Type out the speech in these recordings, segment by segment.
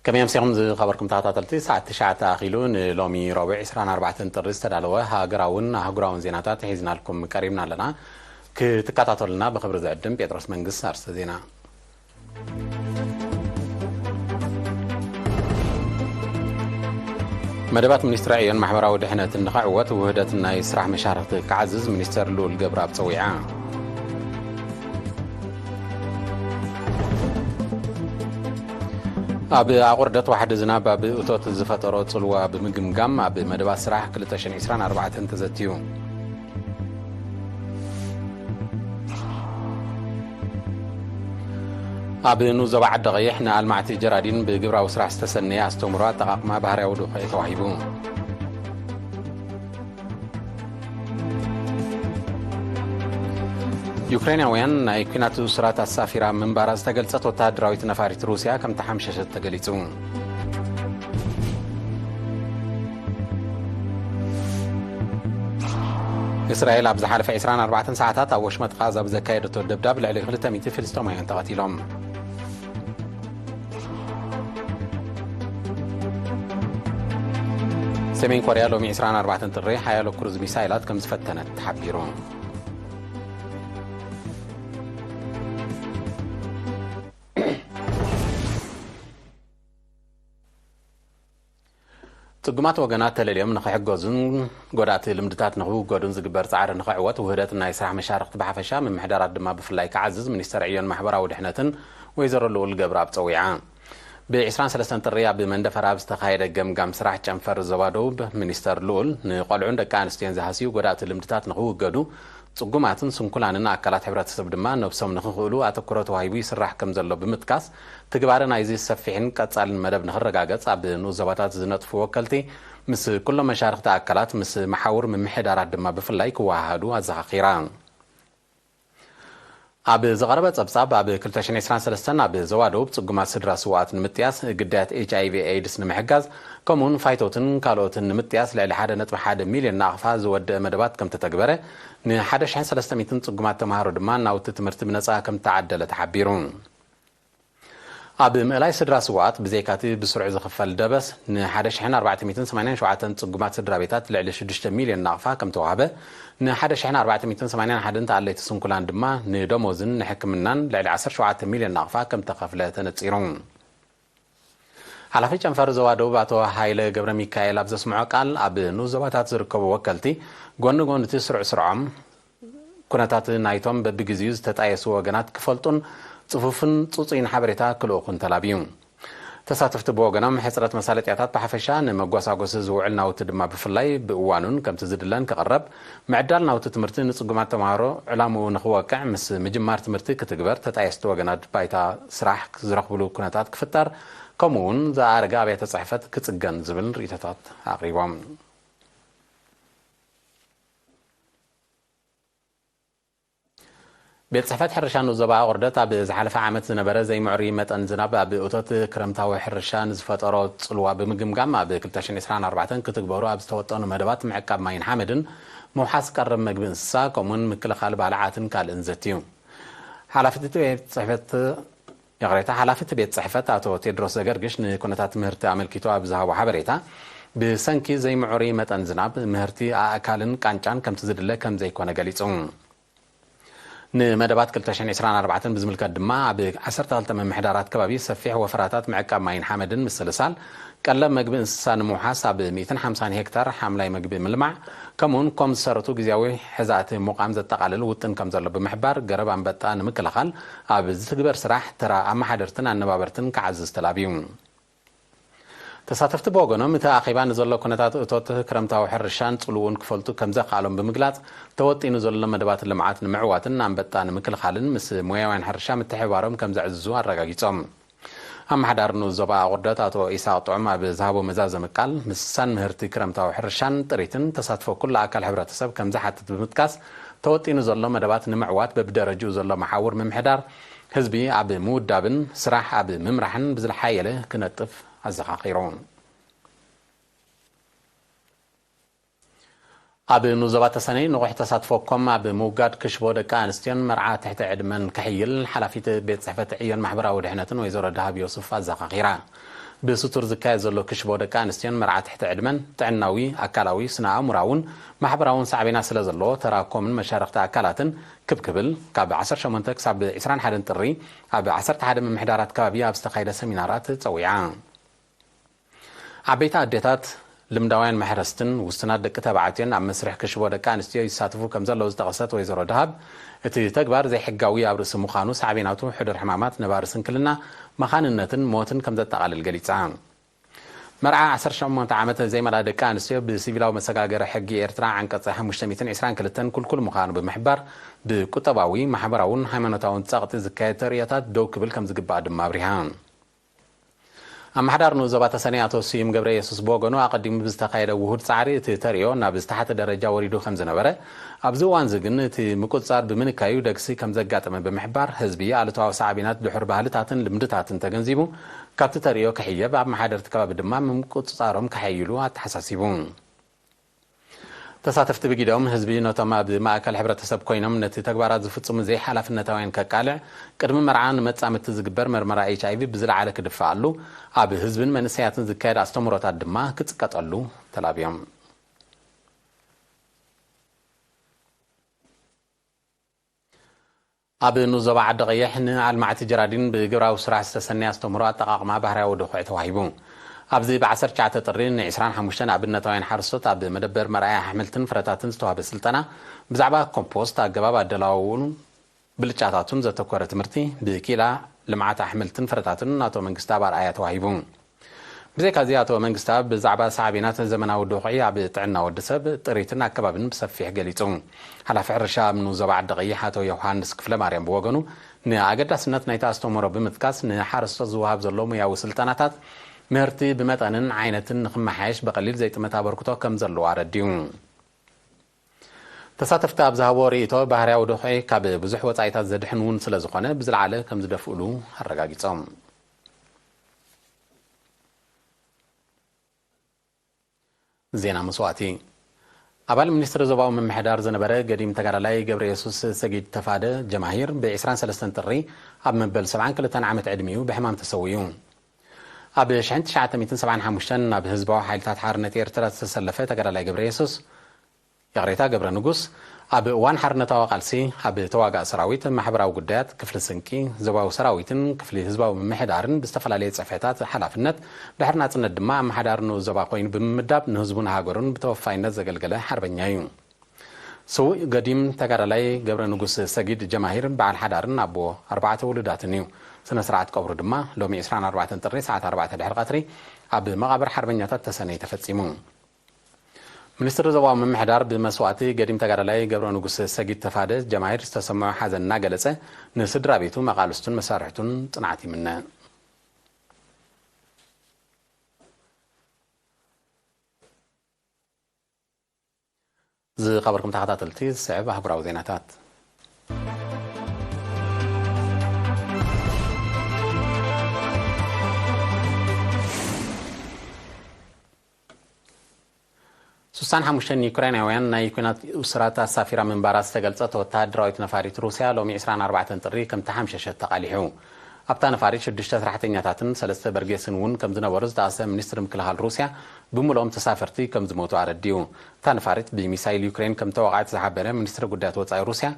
ከመይ ኣምሲኹም ዝኸበርኩም ተኸታተልቲ? ሰዓት ትሽዓተ ኣኺሉ ንሎሚ ረቡዕ ዕስራን ኣርባዕተን ጥሪ ዝተዳለወ ሃገራውን ኣህጉራውን ዜናታት ሒዝናልኩም ቀሪብና ኣለና። ክትከታተሉና ብኽብሪ ዝዕድም ጴጥሮስ መንግስት። ኣርስተ ዜና። መደባት ሚኒስትሪ ዕዮን ማሕበራዊ ድሕነትን ንኽዕወት ውህደት ናይ ስራሕ መሻርኽቲ ክዓዝዝ ሚኒስተር ልኡል ገብረኣብ ጸዊዓ። ኣብ ኣቑርደት ዋሕዲ ዝናብ ኣብ እቶት ዝፈጠሮ ጽልዋ ብምግምጋም ኣብ መደባት ስራሕ ክልተ ሽሕን ዕስራን ኣርባዕተን ተዘትዩ። ኣብ ንኡስ ዞባ ዓዲ ቀይሕ ንኣልማዕቲ ጀራዲን ብግብራዊ ስራሕ ዝተሰነየ ኣስተምህሮ ኣጠቓቕማ ባህርያዊ ዱኽዒ ተዋሂቡ። ዩክሬናውያን ናይ ኲናት እሱራት ኣሳፊራ ምንባራ ዝተገልጸት ወተሃደራዊት ነፋሪት ሩስያ ከም ተሓምሸሸት ተገሊጹ። እስራኤል ኣብ ዝሓለፈ ዕስራን ኣርባዕተን ሰዓታት ኣብ ወሽመጥ ቃዛ ብዘካየደቶ ደብዳብ ልዕሊ ክልተ ሚእቲ ፍልስጤማውያን ተቐቲሎም። ሰሜን ኮርያ ሎሚ ዕስራን ኣርባዕተን ጥሪ ሓያሎ ክሩዝ ሚሳይላት ከም ዝፈተነት ተሓቢሩ። ጽጉማት ወገናት ተለልዮም ንኽሕገዙን ጎዳእቲ ልምድታት ንኽውገዱን ዝግበር ጻዕሪ ንኽዕወት ውህደት ናይ ስራሕ መሻርኽቲ ብሓፈሻ ምምሕዳራት ድማ ብፍላይ ክዓዝዝ ሚኒስተር ዕዮን ማሕበራዊ ድሕነትን ወይዘሮ ልኡል ገብረኣብ ጸዊዓ። ብ ዕስራን ሰለስተን ጥሪ ኣብ መንደፈራ ኣብ ዝተኻየደ ገምጋም ስራሕ ጨንፈር ዞባ ደቡብ ሚኒስተር ልኡል ንቆልዑን ደቂ ኣንስትዮን ዝሃስዩ ጎዳእቲ ልምድታት ንኽውገዱ ጽጉማትን ስንኩላንን ኣካላት ሕብረተሰብ ድማ ነብሶም ንኽኽእሉ ኣተኩሮ ተዋሂቡ ይስራሕ ከም ዘሎ ብምጥቃስ፣ ትግባረ ናይዚ ሰፊሕን ቀጻልን መደብ ንኽረጋገጽ ኣብ ንኡስ ዞባታት ዝነጥፉ ወከልቲ ምስ ኩሎም መሻርኽቲ ኣካላት፣ ምስ መሓውር ምምሕዳራት ድማ ብፍላይ ክወሃሃዱ ኣዘኻኺራ። ኣብ ዝቐረበ ጸብጻብ፣ ኣብ ክልተ ሽሕን ዕስራን ሰለስተን ኣብ ዞባ ደቡብ ጽጉማት ስድራ ስውኣት ንምጥያስ፣ ግዳያት ኤች ኣይ ቪ ኤድስ ንምሕጋዝ፣ ከምኡውን ፋይቶትን ካልኦትን ንምጥያስ ልዕሊ ሓደ ነጥቢ ሓደ ሚልዮን ናቕፋ ዝወደአ መደባት ከም ተተግበረ፣ ንሓደ ሽሕን ሰለስተ ሚእትን ጽጉማት ተማሃሮ ድማ ናውቲ ትምህርቲ ብነጻ ከም ተዓደለ ተሓቢሩ። ኣብ ምእላይ ስድራ ስውኣት ብዘይካቲ ብስሩዕ ዝኽፈል ደበስ ንሓደ ሽሕን ኣርባዕተ ሚእትን ሰማንያን ሸውዓተን ጽጉማት ስድራ ቤታት ልዕሊ ሽዱሽተ ሚልዮን ናቕፋ ከም ተዋህበ፣ ንሓደ ሽሕን ኣርባዕተ ሚእትን ሰማንያን ሓደን ተኣለይቲ ስንኩላን ድማ ንደሞዝን ንሕክምናን ልዕሊ ዓሰርተ ሸውዓተ ሚልዮን ናቕፋ ከም ተኸፍለ ተነጺሩ። ሓላፊ ጨንፈር ዞባ ደቡብ ኣቶ ሃይለ ገብረ ሚካኤል ኣብ ዘስምዖ ቃል፣ ኣብ ንኡስ ዞባታት ዝርከቡ ወከልቲ ጎኒ ጎኒ እቲ ስሩዕ ስርዖም ኩነታት ናይቶም በብግዜኡ ዝተጣየሱ ወገናት ክፈልጡን ጽፉፍን ጽጹይን ሓበሬታ ክልእኹን ተላብዩ። ተሳተፍቲ ብወገኖም፣ ሕጽረት መሳለጥያታት ብሓፈሻ፣ ንመጓሳጎሲ ዝውዕል ናውቲ ድማ ብፍላይ ብእዋኑን ከምቲ ዝድለን ክቕረብ፣ ምዕዳል ናውቲ ትምህርቲ ንጽጉማት ተማሃሮ ዕላምኡ ንኽወቅዕ ምስ ምጅማር ትምህርቲ ክትግበር፣ ተጣየስቲ ወገናት ባይታ ስራሕ ዝረኽብሉ ኩነታት ክፍጠር፣ ከምኡ እውን ዝኣረገ ኣብያተ ጽሕፈት ክጽገን ዝብል ርእይቶታት ኣቕሪቦም። ቤት ጽሕፈት ሕርሻ ንኡስ ዞባ ኣቑርደት ኣብ ዝሓለፈ ዓመት ዝነበረ ዘይምዕሩይ መጠን ዝናብ ኣብ እቶት ክረምታዊ ሕርሻ ንዝፈጠሮ ጽልዋ ብምግምጋም ኣብ ክልተ ሽሕን ዕስራን ኣርባዕተን ክትግበሩ ኣብ ዝተወጠኑ መደባት ምዕቃብ ማይን ሓመድን ምውሓስ ቀረብ መግቢ እንስሳ ከምኡውን ምክልኻል ባልዓትን ካልእን ዘትዩ። ሓላፊ እቲ ቤት ጽሕፈት ይቕሬታ፣ ሓላፊ እቲ ቤት ጽሕፈት ኣቶ ቴድሮስ ዘገርግሽ ንኩነታት ምህርቲ ኣመልኪቱ ኣብ ዝሃቦ ሓበሬታ፣ ብሰንኪ ዘይምዕሩይ መጠን ዝናብ ምህርቲ ኣእካልን ቃንጫን ከምቲ ዝድለ ከም ዘይኮነ ገሊጹ። ንመደባት ክልተ ሽሕን ዕስራን ኣርባዕተን ብዝምልከት ድማ ኣብ ዓሰርተ ክልተ ምምሕዳራት ከባቢ ሰፊሕ ወፈራታት ምዕቃብ ማይን ሓመድን ምስልሳል ቀለብ መግቢ እንስሳ ንምውሓስ ኣብ ሚእትን ሓምሳን ሄክታር ሓምላይ መግቢ ምልማዕ ከምኡውን ኮም ዝሰረቱ ግዜያዊ ሕዛእቲ ምቋም ዘጠቓልል ውጥን ከም ዘሎ ብምሕባር፣ ገረብ ኣንበጣ ንምክልኻል ኣብ ዝትግበር ስራሕ ተራ ኣመሓደርትን ኣነባበርትን ክዓዝዝ ተላብዩ። ተሳተፍቲ ብወገኖም፣ እቲ ኣኼባ ንዘሎ ኩነታት እቶት ክረምታዊ ሕርሻን ጽልውኡን ክፈልጡ ከም ዘኽኣሎም ብምግላጽ፣ ተወጢኑ ዘሎ መደባት ልምዓት ንምዕዋትን ኣንበጣ ንምክልኻልን ምስ ሞያውያን ሕርሻ ምትሕብባሮም ከም ዘዕዝዙ ኣረጋጊጾም። ኣመሓዳሪ ንኡስ ዞባ ኣቑርደት ኣቶ ኢሳቕ ጥዑም ኣብ ዝሃቦ መዛዘሚ ቃል፣ ምስሳን ምህርቲ ክረምታዊ ሕርሻን ጥሪትን ተሳትፎ ኩሉ ኣካል ሕብረተሰብ ከም ዝሓትት ብምጥቃስ፣ ተወጢኑ ዘሎ መደባት ንምዕዋት በብደረጅኡ ዘሎ መሓውር ምምሕዳር፣ ህዝቢ ኣብ ምውዳብን ስራሕ ኣብ ምምራሕን ብዝለሓየለ ክነጥፍ ኣዘኻኺሩ። ኣብ ንኡስ ዞባ ተሰነይ ንቑሕ ተሳትፎ ኮም ኣብ ምውጋድ ክሽቦ ደቂ ኣንስትዮን መርዓ ትሕቲ ዕድመን ክሕይል ሓላፊት ቤት ጽሕፈት ዕዮን ማሕበራዊ ድሕነትን ወይዘሮ ደሃብ ዮሱፍ ኣዘኻኺራ። ብስቱር ዝካየድ ዘሎ ክሽቦ ደቂ ኣንስትዮን መርዓ ትሕቲ ዕድመን ጥዕናዊ፣ ኣካላዊ፣ ስነ ኣእምራውን ማሕበራውን ሳዕቤና ስለ ዘለዎ ተራ ኮምን መሻርኽቲ ኣካላትን ክብ ክብል ካብ ዓሰርተ ሸሞንተ ክሳብ ዕስራን ሓደን ጥሪ ኣብ ዓሰርተ ሓደ ምምሕዳራት ከባቢ ኣብ ዝተኻየደ ሰሚናራት ጸዊዓ። ዓበይቲ ኣዴታት፣ ልምዳውያን መሕረስትን ውሱናት ደቂ ተባዕትዮን ኣብ መስርሕ ክሽቦ ደቂ ኣንስትዮ ይሳተፉ ከም ዘለዉ ዝጠቐሰት ወይዘሮ ደሃብ፣ እቲ ተግባር ዘይሕጋዊ ኣብ ርእሲ ምዃኑ ሳዕቤናቱ ሕዱር ሕማማት፣ ነባሪ ስንክልና፣ መኻንነትን ሞትን ከም ዘጠቓልል ገሊጻ። መርዓ ዓሰርተ ሸሞንተ ዓመት ዘይመልኣ ደቂ ኣንስትዮ ብሲቪላዊ መሰጋገሪ ሕጊ ኤርትራ ዓንቀጽ ሓሙሽተ ሚእትን ዕስራን ክልተን ክልኩል ምዃኑ ብምሕባር፣ ብቁጠባዊ፣ ማሕበራውን ሃይማኖታውን ጸቕጢ ዝካየድ ተርእዮታት ደው ክብል ከም ዝግባእ ድማ ኣብሪሃ። ኣመሓዳሪ ንኡስ ዞባ ተሰነይ ኣቶ ስዩም ገብረ የሱስ ብወገኑ፣ ኣቐዲሙ ብዝተኻየደ ውሁድ ጻዕሪ እቲ ተርእዮ ናብ ዝተሓተ ደረጃ ወሪዱ ከም ዝነበረ፣ ኣብዚ እዋንዚ ግን እቲ ምቁጽጻር ብምንካዩ ደግሲ ከም ዘጋጠመ ብምሕባር፣ ህዝቢ ኣሉታዊ ሳዕቤናት ድሑር ባህልታትን ልምድታትን ተገንዚቡ ካብቲ ተርእዮ ክሕየብ፣ ኣመሓደርቲ ከባቢ ድማ ምቁጽጻሮም ከሐይሉ ኣተሓሳሲቡ። ተሳተፍቲ ብጊዶም፣ ህዝቢ ነቶም ኣብ ማእከል ሕብረተሰብ ኮይኖም ነቲ ተግባራት ዝፍጽሙ ዘይሓላፍነታውያን ከቃልዕ፣ ቅድሚ መርዓ ንመጻምድቲ ዝግበር መርመራ ኤች ኣይ ቪ ብዝለዓለ ክድፋኣሉ፣ ኣብ ህዝብን መንእሰያትን ዝካየድ ኣስተምህሮታት ድማ ክጽቀጠሉ ተላብዮም። ኣብ ንኡስ ዞባ ዓዲ ቀይሕ ንኣልማዕቲ ጀራዲን ብግብራዊ ስራሕ ዝተሰነየ ኣስተምህሮ ኣጠቓቕማ ባህርያዊ ድኹዒ ተዋሂቡ። ኣብዚ ብ ዓሰርተ ትሽዓተ ጥሪ ን ዕስራን ሓሙሽተን ኣብነታውያን ሓረስቶት ኣብ መደበር መርኣያ ኣሕምልትን ፍረታትን ዝተዋህበ ስልጠና ብዛዕባ ኮምፖስት፣ ኣገባብ ኣደላውውን ብልጫታቱን ዘተኮረ ትምህርቲ ብኪላ ልምዓት ኣሕምልትን ፍረታትን ኣቶ መንግስተኣብ ኣርኣያ ተዋሂቡ። ብዘይካዚ ኣቶ መንግስተኣብ ብዛዕባ ሳዕቤናት ዘመናዊ ድኹዒ ኣብ ጥዕና ወዲ ሰብ፣ ጥሪትን ኣከባብን ብሰፊሕ ገሊጹ። ሓላፊ ሕርሻ ኣብ ንኡስ ዞባ ዓዲ ቀይሕ ኣቶ ዮሃንስ ክፍለ ማርያም ብወገኑ፣ ንኣገዳስነት ናይቲ ኣስተምህሮ ብምጥቃስ፣ ንሓረስቶት ዝወሃብ ዘሎ ሙያዊ ስልጠናታት ምህርቲ ብመጠንን ዓይነትን ንኽመሓየሽ ብቐሊል ዘይጥመት ኣበርክቶ ከም ዘለዎ ኣረዲኡ። ተሳተፍቲ ኣብ ዝሃብዎ ርእይቶ፣ ባህርያዊ ድኹዒ ካብ ብዙሕ ወጻኢታት ዘድሕን እውን ስለ ዝኾነ፣ ብዝለዓለ ከም ዝደፍእሉ ኣረጋጊጾም። ዜና መስዋእቲ። ኣባል ሚኒስትሪ ዞባዊ ምምሕዳር ዝነበረ ገዲም ተጋዳላይ ገብረ የሱስ ሰጊድ ተፋደ ጀማሂር ብ ዕስራን ሰለስተን ጥሪ ኣብ መበል ሰብዓን ክልተን ዓመት ዕድሚኡ ብሕማም ተሰዊኡ። ኣብ ሽሕን ትሽዓተ ሚእትን ሰብዓን ሓሙሽተን ናብ ህዝባዊ ሓይልታት ሓርነት ኤርትራ ዝተሰለፈ ተጋዳላይ ገብረ የሱስ፣ ይቕሬታ፣ ገብረ ንጉስ፣ ኣብ እዋን ሓርነታዊ ቃልሲ ኣብ ተዋጋእ ሰራዊት፣ ማሕበራዊ ጉዳያት፣ ክፍሊ ስንቂ፣ ዞባዊ ሰራዊትን ክፍሊ ህዝባዊ ምምሕዳርን ብዝተፈላለየ ጽፍሕታት ሓላፍነት፣ ድሕሪ ናጽነት ድማ ኣመሓዳሪ ንኡስ ዞባ ኮይኑ ብምምዳብ ንህዝቡን ሃገሩን ብተወፋይነት ዘገልገለ ሓርበኛ እዩ። ስዉእ ገዲም ተጋዳላይ ገብረ ንጉስ ሰጊድ ጀማሂር በዓል ሓዳርን ኣቦ ኣርባዕተ ውሉዳትን እዩ። ስነ ስርዓት ቀብሩ ድማ ሎሚ ዕስራን ኣርባዕተን ጥሪ ሰዓት ኣርባዕተ ድሕሪ ቀትሪ ኣብ መቓብር ሓርበኛታት ተሰነይ ተፈጺሙ። ሚኒስትሪ ዞባዊ ምምሕዳር ብመስዋእቲ ገዲም ተጋዳላይ ገብረ ንጉስ ሰጊድ ተፋደ ጀማሂር ዝተሰምዖ ሓዘን እናገለጸ፣ ንስድራ ቤቱ፣ መቓልስቱን መሳርሕቱን ጽንዓት ይምነ። ዝኸበርኩም ተኸታተልቲ፣ ዝስዕብ ኣህጉራዊ ዜናታት። ስሳን ሓሙሽተን ዩክራይናውያን ናይ ኲናት እሱራት ኣሳፊራ ምንባራ ዝተገልጸት ወተሃደራዊት ነፋሪት ሩስያ ሎሚ ዕስራን ኣርባዕተን ጥሪ ከም ተሓምሸሸት ተቓሊሑ። ኣብታ ነፋሪት ሽዱሽተ ሰራሕተኛታትን ሰለስተ በርጌስን እውን ከም ዝነበሩ ዝጠቐሰ ሚኒስትሪ ምክልኻል ሩስያ፣ ብምልኦም ተሳፈርቲ ከም ዝሞቱ ኣረዲኡ። እታ ነፋሪት ብሚሳይል ዩክሬን ከም ተወቕዐት ዝሓበረ ሚኒስትሪ ጉዳያት ወጻኢ ሩስያ፣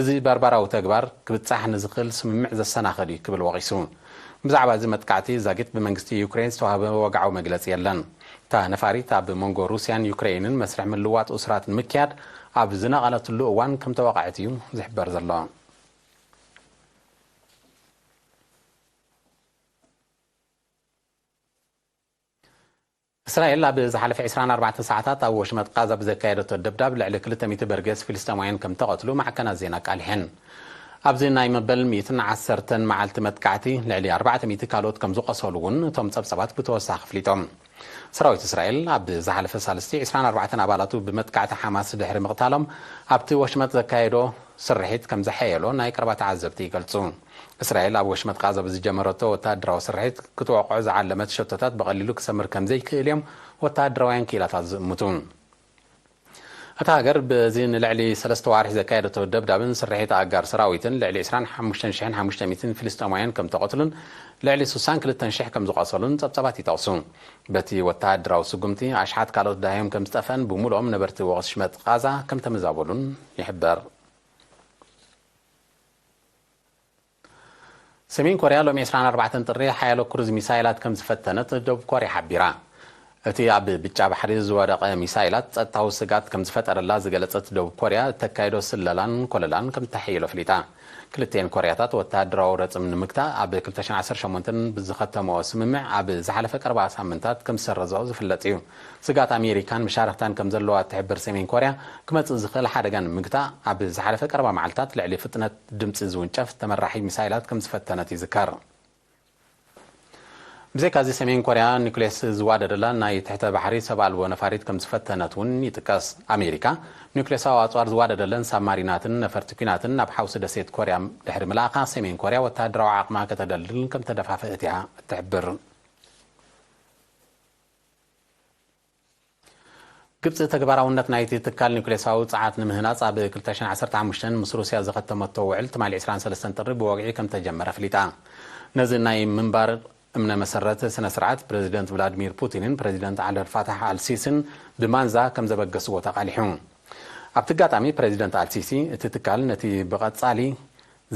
እዚ ባርባራዊ ተግባር ክብጻሕ ንዝኽእል ስምምዕ ዘሰናኽል እዩ ክብል ወቒሱ። ብዛዕባ እዚ መጥቃዕቲ ዛጊት ብመንግስቲ ዩክሬን ዝተዋህበ ወግዓዊ መግለጺ የለን። እታ ነፋሪት ኣብ መንጎ ሩስያን ዩክሬንን መስርሕ ምልዋጥ እሱራት ንምክያድ ኣብ ዝነቐለትሉ እዋን ከም ተወቕዐት እዩ ዝሕበር ዘሎ። እስራኤል ኣብ ዝሓለፈ ዕስራን ኣርባዕተን ሰዓታት ኣብ ወሽመጥ ቃዛ ብዘካየደቶ ደብዳብ ልዕሊ ክልተ ሚእቲ በርጌስ ፍልስጤማውያን ከም ተቐትሉ ማዕከናት ዜና ኣቃሊሐን። ኣብዚ ናይ መበል ሚእትን ዓሰርተን መዓልቲ መጥቃዕቲ ልዕሊ ኣርባዕተ ሚእቲ ካልኦት ከም ዝቖሰሉ እውን እቶም ጸብጸባት ብተወሳኺ ኣፍሊጦም። ሰራዊት እስራኤል ኣብ ዝሓለፈ ሳልስቲ ዕስራን ኣርባዕተን ኣባላቱ ብመጥቃዕቲ ሓማስ ድሕሪ ምቕታሎም፣ ኣብቲ ወሽመጥ ዘካየዶ ስርሒት ከም ዘሐየሎ ናይ ቀረባ ተዓዘብቲ ይገልጹ። እስራኤል ኣብ ወሽመጥ ቃዛ ብዝጀመረቶ ወተሃደራዊ ስርሒት ክትወቕዖ ዝዓለመት ሸቶታት ብቐሊሉ ክሰምር ከም ዘይክእል እዮም ወተሃደራውያን ክኢላታት ዝእምቱ። እታ ሃገር በዚ ንልዕሊ ሰለስተ ዋርሒ ዘካየደቶ ደብዳብን ስርሒት ኣጋር ሰራዊትን ልዕሊ ዕስራን ሓሙሽተን ሽሕን ሓሙሽተ ሚእትን ፍልስጤማውያን ከም ተቐትሉን ልዕሊ ስሳን ክልተን ሽሕ ከም ዝቖሰሉን ጸብጻባት ይጠቕሱ። በቲ ወተሃደራዊ ስጉምቲ ኣሽሓት ካልኦት ደሃዮም ከም ዝጠፍአን ብምሉኦም ነበርቲ ወሽመጥ ቓዛ ከም ተመዛበሉን ይሕበር። ሰሜን ኮርያ ሎሚ ዕስራን ኣርባዕተን ጥሪ ሓያሎ ክሩዝ ሚሳይላት ከም ዝፈተነት ደቡብ ኮርያ ሓቢራ። እቲ ኣብ ብጫ ባሕሪ ዝወደቐ ሚሳይላት ጸጥታዊ ስጋት ከም ዝፈጠረላ ዝገለጸት ደቡብ ኮርያ፣ እተካየዶ ስለላን ኮለላን ከም እተሓየሎ ኣፍሊጣ። ክልቲኤን ኮርያታት ወተሃደራዊ ረጽም ንምግታእ ኣብ ክልተ ሽሕን ዓሰርተ ሸሞንተን ብዝኸተመኦ ስምምዕ ኣብ ዝሓለፈ ቀረባ ሳምንታት ከም ዝሰረዘኦ ዝፍለጥ እዩ። ስጋት ኣሜሪካን መሻርኽታን ከም ዘለዋ እትሕብር ሰሜን ኮርያ፣ ክመጽእ ዝኽእል ሓደጋ ንምግታእ ኣብ ዝሓለፈ ቀረባ መዓልታት ልዕሊ ፍጥነት ድምጺ ዝውንጨፍ ተመራሒ ሚሳይላት ከም ዝፈተነት ይዝከር። ብዘይካዚ ሰሜን ኮርያ ኒኩሌስ ዝዋደደላ ናይ ትሕተ ባሕሪ ሰብ ኣልቦ ነፋሪት ከም ዝፈተነት እውን ይጥቀስ። ኣሜሪካ ኒኩሌሳዊ ኣጽዋር ዝዋደደለን ሳብማሪናትን ነፈርቲ ኲናትን ናብ ሓውሲ ደሴት ኮርያ ድሕሪ ምልኣኻ፣ ሰሜን ኮርያ ወተሃደራዊ ዓቕማ ከተደልድል ከም ተደፋፍእት እያ እትሕብር። ግብጺ ተግባራውነት ናይቲ ትካል ኒኩሌሳዊ ጸዓት ንምህናጽ ኣብ ክልተ ሽሕን ዓሰርተ ሓሙሽተን ምስ ሩስያ ዝኸተመቶ ውዕል ትማሊ ዕስራን ሰለስተን ጥሪ ብወግዒ ከም ተጀመረ ኣፍሊጣ። ነዚ ናይ ምንባር እምነ መሰረት ስነ ስርዓት ፕረዚደንት ቭላድሚር ፑቲንን ፕረዚደንት ዓብደል ፋታሕ ኣልሲሲን ብማንዛ ከም ዘበገስዎ ተቓሊሑ። ኣብቲ ኣጋጣሚ ፕረዚደንት ኣልሲሲ፣ እቲ ትካል ነቲ ብቐጻሊ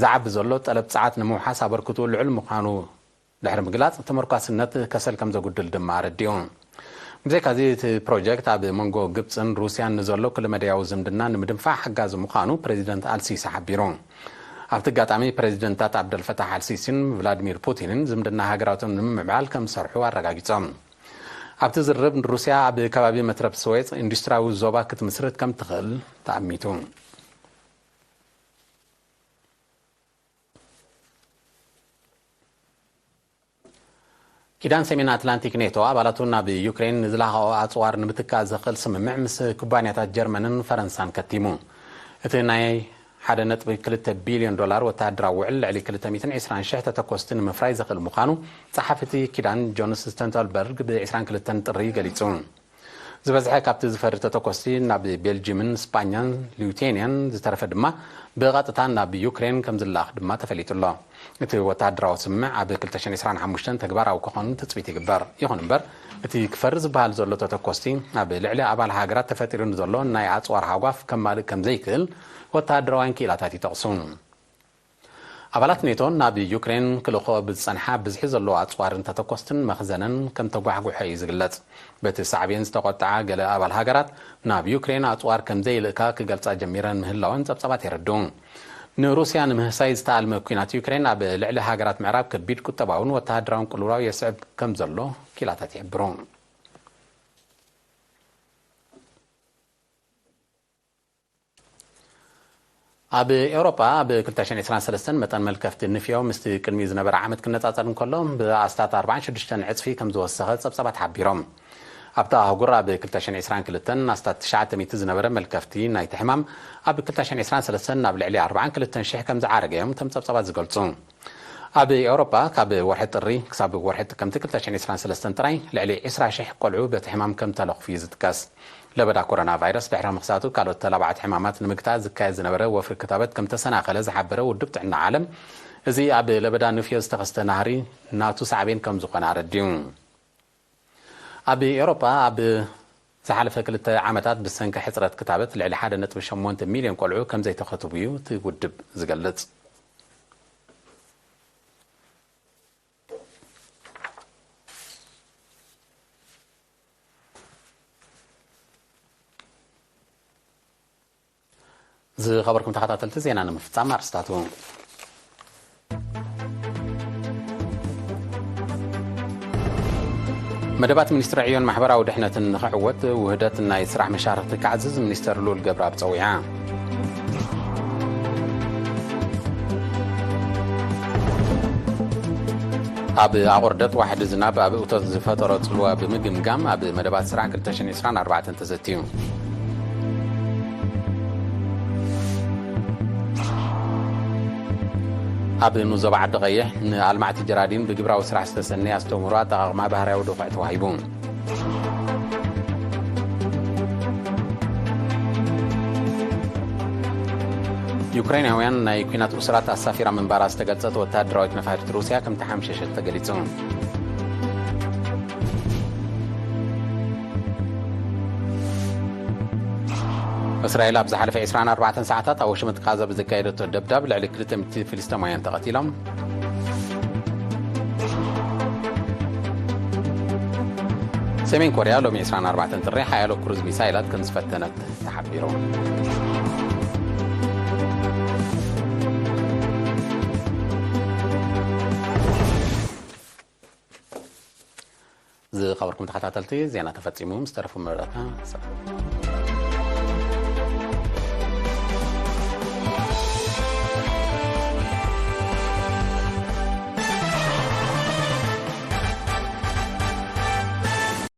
ዝዓቢ ዘሎ ጠለብ ጸዓት ንምውሓስ ኣበርክትኡ ልዑል ምዃኑ ድሕሪ ምግላጽ፣ ተመርኳስነት ከሰል ከም ዘጉድል ድማ ኣረዲኡ። ብዘይካዚ፣ እቲ ፕሮጀክት ኣብ መንጎ ግብጽን ሩስያን ንዘሎ ኩለመዳያዊ ዝምድና ንምድንፋዕ ሓጋዚ ምዃኑ ፕረዚደንት ኣልሲሲ ሓቢሩ። ኣብቲ ኣጋጣሚ፣ ፕረዚደንታት ዓብደልፈታሕ ኣልሲሲን ቭላድሚር ፑቲንን ዝምድና ሃገራቶም ንምምዕባል ከም ዝሰርሑ ኣረጋጊጾም። ኣብቲ ዝርርብ፣ ሩስያ ኣብ ከባቢ መትረብ ስዌጽ ኢንዱስትሪያዊ ዞባ ክትምስርት ከም ትኽእል ተኣሚቱ። ኪዳን ሰሜን ኣትላንቲክ ኔቶ፣ ኣባላቱ ናብ ዩክሬን ንዝለኣኸኦ ኣጽዋር ንምትካእ ዘኽእል ስምምዕ ምስ ኩባንያታት ጀርመንን ፈረንሳን ከቲሙ። እቲ ናይ ሓደ ነጥቢ ክልተ ቢልዮን ዶላር ወተሃደራዊ ውዕል፣ ልዕሊ ክልተ ሚእትን ዕስራን ሽሕ ተተኮስቲ ንምፍራይ ዘኽእል ምዃኑ ጸሓፊ እቲ ኪዳን ጆንስ ስቶልተንበርግ ብ ዕስራን ክልተን ጥሪ ገሊጹ። ዝበዝሐ ካብቲ ዝፈሪ ተተኮስቲ ናብ ቤልጂምን ስጳኛን፣ ሊቱዌንያን፣ ዝተረፈ ድማ ብቐጥታ ናብ ዩክሬን ከም ዝለኣኽ ድማ ተፈሊጡ ኣሎ። እቲ ወተሃደራዊ ስምምዕ ኣብ ክልተ ሽሕን ዕስራን ሓሙሽተን ተግባራዊ ክኾን ትጽቢት ይግበር። ይኹን እምበር፣ እቲ ክፈሪ ዝበሃል ዘሎ ተተኮስቲ ኣብ ልዕሊ ኣባል ሃገራት ተፈጢሩ ንዘሎ ናይ ኣጽዋር ሃጓፍ ከማልእ ከም ዘይክእል ወተሃደራውያን ክኢላታት ይጠቕሱ። ኣባላት ኔቶ ናብ ዩክሬን ክልእኽኦ ብዝጸንሓ ብዝሒ ዘለዎ ኣጽዋርን ተተኮስትን መኽዘንን ከም ተጓሕጉሐ እዩ ዝግለጽ። በቲ ሳዕቤን ዝተቖጥዓ ገለ ኣባል ሃገራት፣ ናብ ዩክሬን ኣጽዋር ከም ዘይልእካ ክገልጻ ጀሚረን ምህላወን ጸብጻባት የረድኡ። ንሩስያ ንምህሳይ ዝተኣልመ ኲናት ዩክሬን፣ ኣብ ልዕሊ ሃገራት ምዕራብ ከቢድ ቁጠባውን ወተሃደራውን ቅልውላው የስዕብ ከም ዘሎ ክኢላታት ይሕብሩ። ኣብ ኤውሮጳ፣ ኣብ ክልተ ሽሕን ዕስራን ሰለስተን መጠን መልከፍቲ ንፍዮ ምስቲ ቅድሚኡ ዝነበረ ዓመት ክነጻጸር እንከሎ፣ ብኣስታት ኣርባዓን ሽዱሽተን ዕጽፊ ከም ዝወሰኸ ጸብጻባት ሓቢሮም። ኣብታ ኣህጉር፣ ኣብ ክልተ ሽሕን ዕስራን ክልተን ኣስታት ትሽዓተ ሚእቲ ዝነበረ መልከፍቲ ናይቲ ሕማም፣ ኣብ ክልተ ሽሕን ዕስራን ሰለስተን ናብ ልዕሊ ኣርባዓን ክልተን ሽሕ ከም ዝዓረገ እዮም እቶም ጸብጻባት ዝገልጹ። ኣብ ኤውሮጳ፣ ካብ ወርሒ ጥሪ ክሳብ ወርሒ ጥቅምቲ ክልተ ሽሕን ዕስራን ሰለስተን ጥራይ፣ ልዕሊ ዕስራ ሽሕ ቆልዑ በቲ ሕማም ከም ተለኽፉ እዩ ዝጥቀስ። ለበዳ ኮሮና ቫይረስ ድሕሪ ምኽሳቱ፣ ካልኦት ተላባዕቲ ሕማማት ንምግታእ ዝካየድ ዝነበረ ወፍሪ ክታበት ከም ተሰናኸለ ዝሓበረ ውድብ ጥዕና ዓለም፣ እዚ ኣብ ለበዳ ንፍዮ ዝተኸስተ ናህሪ ናቱ ሳዕቤን ከም ዝኾነ ኣረዲኡ። ኣብ ኤውሮጳ፣ ኣብ ዝሓለፈ ክልተ ዓመታት ብሰንኪ ሕጽረት ክታበት፣ ልዕሊ ሓደ ነጥቢ ሸሞንተ ሚልዮን ቆልዑ ከም ዘይተኸትቡ እዩ እቲ ውድብ ዝገልጽ። ዝኸበርኩም ተኸታተልቲ፣ ዜና ንምፍጻም ኣርእስታቱ። መደባት ሚኒስትሪ ዕዮን ማሕበራዊ ድሕነትን ንኽዕወት፣ ውህደት ናይ ስራሕ መሻርኽቲ ክዓዝዝ ሚኒስተር ልኡል ገብረኣብ ጸዊዓ። ኣብ ኣቑርደት ዋሕዲ ዝናብ ኣብ እቶት ዝፈጠሮ ጽልዋ ብምግምጋም፣ ኣብ መደባት ስራሕ ክልተ ሽሕን ዕስራን ኣርባዕተን ተዘትዩ። ኣብ ንዞባ ዓዲ ቀይሕ፣ ንኣልማዕቲ ጀራዲን ብግብራዊ ስራሕ ዝተሰነየ ኣስተምህሮ ኣጠቓቕማ ባህርያዊ ድኹዒ ተዋሂቡ። ዩክሬናውያን ናይ ኲናት እሱራት ኣሳፊራ ምንባራ ዝተገልጸት ወተሃደራዊት ነፋሪት ሩስያ ከም ተሓምሸሸት ተገሊጹ። እስራኤል ኣብ ዝሓለፈ ዕስራን ኣርባዕተን ሰዓታት ኣብ ወሽመጥ ቃዛ ብዘካየደቶ ደብዳብ ልዕሊ ክልተ ሚእቲ ፍልስጤማውያን ተቐቲሎም። ሰሜን ኮርያ ሎሚ ዕስራን ኣርባዕተን ጥሪ ሓያሎ ክሩዝ ሚሳይላት ከም ዝፈተነት ተሓቢሩ። ዝኸበርኩም ተኸታተልቲ፣ ዜና ተፈጺሙ። ምስ ተረፉ መረዳእታ ሰላም።